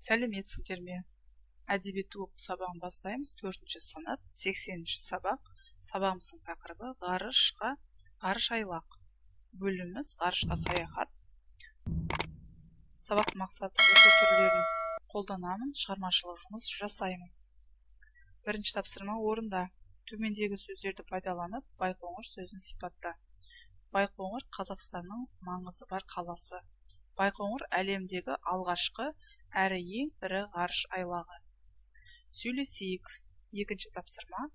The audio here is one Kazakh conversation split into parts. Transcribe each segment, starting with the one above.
Сәлеметсіңдер ме! Әдебиетті оқу сабағын бастаймыз. Төртінші сынып, 80-ші сабақ. Сабағымыздың тақырыбы: ғарыш айлақ. Бөліміміз: ғарышқа саяхат. Сабақ мақсаты: оқу түрлерін қолданамын, шығармашылық жұмыс жасаймын. Бірінші тапсырма: орында. Төмендегі сөздерді пайдаланып, Байқоңыр сөзін сипатта. Байқоңыр — Қазақстанның маңызы бар қаласы. Байқоңыр — әлемдегі алғашқы әрі ең ірі ғарыш айлағы. Сөйлесейік. Екінші тапсырма: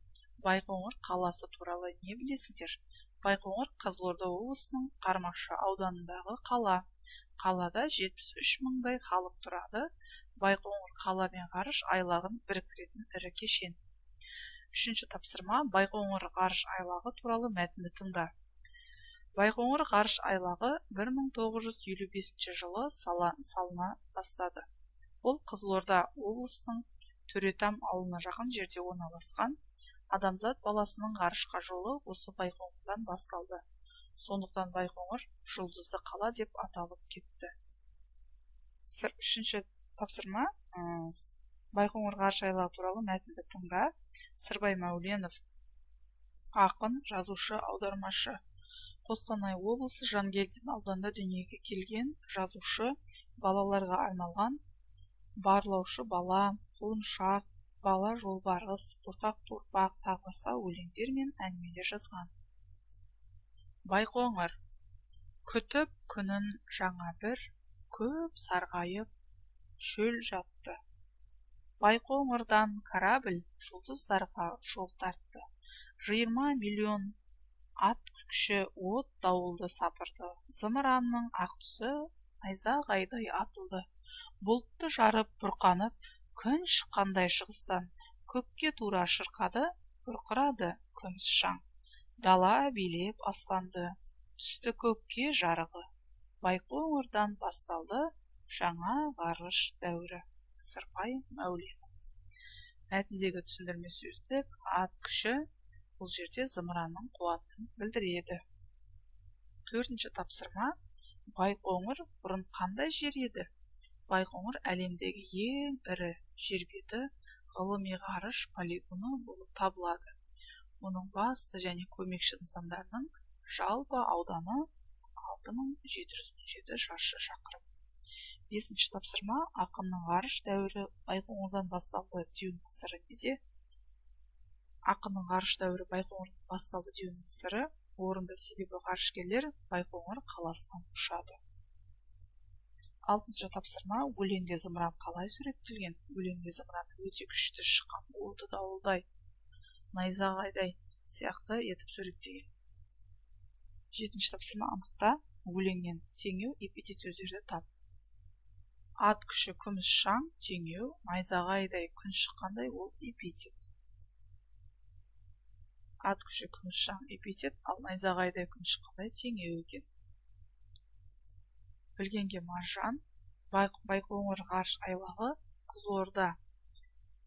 Байқоңыр қаласы туралы не білесіңдер? Байқоңыр — Қызылорда облысының Қармақшы ауданындағы қала. Қалада 73 мыңдай халық тұрады. Байқоңыр — қала мен ғарыш айлағын біріктіретін ірі кешен. Үшінші тапсырма: Байқоңыр ғарыш айлағы туралы мәтінді тыңда. Байқоңыр ғарыш айлағы 1955 жылы салына бастады. Ол Қызылорда облысының Төретам ауылына жақын жерде орналасқан. Адамзат баласының ғарышқа жолы осы Байқоңырдан басталды. Сондықтан Байқоңыр жұлдызды қала деп аталып кетті. Үшінші тапсырма: Байқоңыр ғарыш айлағы туралы мәтінді тыңда. Сырбай Мәуленов — ақын, жазушы, аудармашы. Қостанай облысы, Жангелдин ауданында дүниеге келген жазушы. Балаларға арналған «Барлаушы бала», «Құлыншақ», «Бала жолбарыс», «Қорқақ торпақ», тағы басқа өлеңдер мен әңгімелер жазған. Байқоңыр. Күтіп күнін жаңа бір, көп сарғайып шөл жатты. Байқоңырдан корабль жұлдыздарға жол тартты. 20 миллион ат күші от дауылды сапырды. Зымыранның ақ түсі найзағайдай атылды. Бұлтты жарып бұрқанып, күн шыққандай шығыстан көкке тура шырқады, бұрқырады күміс шаң. Дала билеп аспанды, түсті көкке жарығы. Байқоңырдан басталды жаңа ғарыш дәуірі. Сырбай Мәуленов. Мәтіндегі түсіндірме сөздік: ат күші бұл жерде зымыранның қуатын білдіреді. Төртінші тапсырма: Байқоңыр бұрын қандай жер еді? Байқоңыр әлемдегі ең ірі жер беті ғылыми ғарыш полигоны болып табылады. Оның басты және көмекші нысандарының жалпы ауданы 6717 шаршы шақырым. Бесінші тапсырма: ақынның «Ғарыш дәуірі Байқоңырдан басталды» деуінің сыры неде? Ақынның «Ғарыш дәуірі Байқоңырдан басталды» деуінің сыры орынды, себебі ғарышкерлер Байқоңыр қаласынан ұшады. Алтыншы тапсырма: өлеңде зымыран қалай суреттелген? Өлеңде зымыранды өте күшті шыққан оты дауылдай, найзағайдай сияқты етіп суреттеген. Жетінші тапсырма: анықта. Өлеңнен теңеу, эпитет сөздерді тап. Ат күші күміс шаң — теңеу, найзағайдай, күн шыққандай — ол эпитет. Ат күші күміс шаң — эпитет, ал найзағайдай, күн шыққандай — теңеу екен. Білгенге маржан. Байқоңыр ғарыш айлағы Қызылорда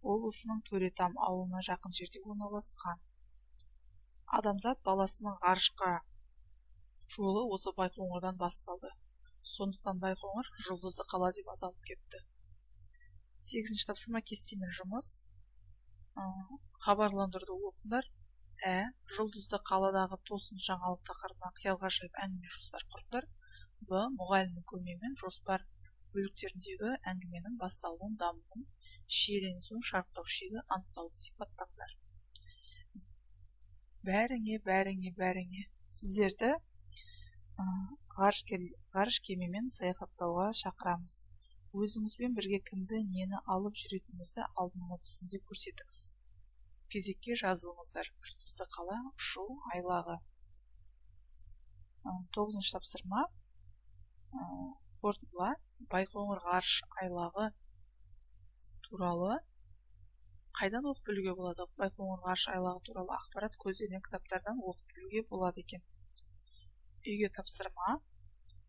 облысының Төретам ауылына жақын жерде орналасқан. Адамзат баласының ғарышқа жолы осы Байқоңырдан басталды. Сондықтан Байқоңыр жұлдызды қала деп аталып кетті. Сегізінші тапсырма: кестемен жұмыс. Хабарландыруды оқыңдар. Жұлдызды қаладағы тосын жаңалық тақырыбына қиял ғажайып әңгіме жоспар құрыңдар. Б мұғалімнің көмегімен жоспар бөліктеріндегі әңгіменің басталуын, дамуын, шиеленісуін, шарықтау шегі анықтауды сипаттаңдар. Бәріңе, бәріңе, бәріңе! Сіздерді ғарыш кемемен саяхаттауға шақырамыз. Өзіңізбен бірге кімді, нені алып жүретініңізді алдын ала тізімде көрсетіңіз. Кезекке жазылыңыздар. Жұлдызды қала ұшу айлағы. Тоғызыншы тапсырма: қорытындыла. Байқоңыр ғарыш айлағы туралы қайдан оқып білуге болады? Байқоңыр ғарыш айлағы туралы ақпарат көздерінен, кітаптардан оқып білуге болады екен. Үйге тапсырма: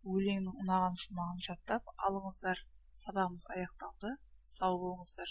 өлеңнің ұнаған шумағын жаттап алыңыздар. Сабағымыз аяқталды. Сау болыңыздар.